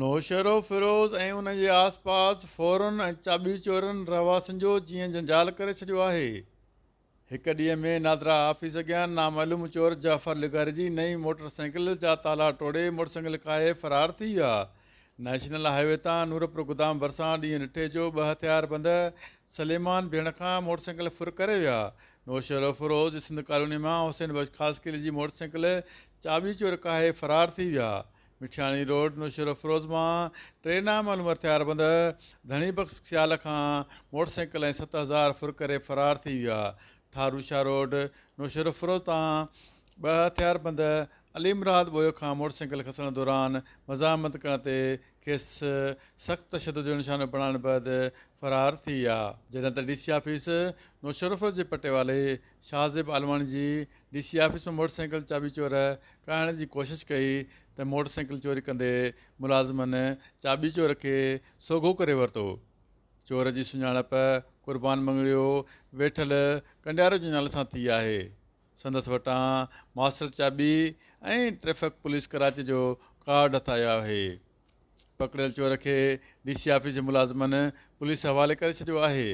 نوشهروفيروز ۽ ان جي آس پاس ڦورن ۽ چاٻي چورن رهواسين جو جيئن جنجال ڪري ڇڏيو آهي. هڪ ڏينهن ۾ نادرا آفيس اڳيان نامعلوم چور جعفر لغاري جي نئين موٽر سائيڪل جا تالا ٽوڙي موٽر سائيڪل ڪاهي فرار ٿي ويا. نيشنل هاء وي تان نورپور گدام ڀرسان ڏينهن ڏٺي جو ٻه هٿياربند سليمان ڀيڻ کان موٽر سائيڪل ڦر ڪري ويا. نوشهروفيروز جي سنڌ ڪالوني مان حسين بخش خاصخيلي جي موٽر سائيڪل چاٻي چور ڪاهي فرار ٿي ويا. مٺياڻي روڊ نوشهروفيروز مان ٽي نامعلوم هٿياربند ڌڻي بخش سيال کان موٽرسائيڪل ۽ 7000 ڦر ڪري فرار ٿي ويا. ٺارو شاهه روڊ نوشهروفيروز تان ٻه هٿياربند علي مراد ٻوهيو کان موٽرسائيڪل کسڻ دوران مزاحمت ڪرڻ تي کيس سخت تشدد جو نشانو بڻائڻ بعد فرار ٿي ويا. جڏهن ته ڊي سي آفيس نوشهروفيروز جي پٽيوالي شاهزيب عالماڻي جي ڊي سي آفيس مان موٽر سائيڪل چاٻي چور ڪاهڻ جي ڪوشش ڪئي ته موٽر سائيڪل چوري ڪندي ملازمن چاٻي چور کي سوگهو ڪري ورتو. چور جي سڃاڻپ قربان مڱريو ويٺل ڪنڊيارو جي نالي سان ٿي آهي. سندس وٽان ماسٽر چاٻي ۽ ٽريفڪ پوليس ڪراچي جو ڪارڊ هٿ آيو آهي. پڪڙيل چور کي ڊي سي آفيس جي ملازمن پوليس حوالي ڪري ڇڏيو آهي.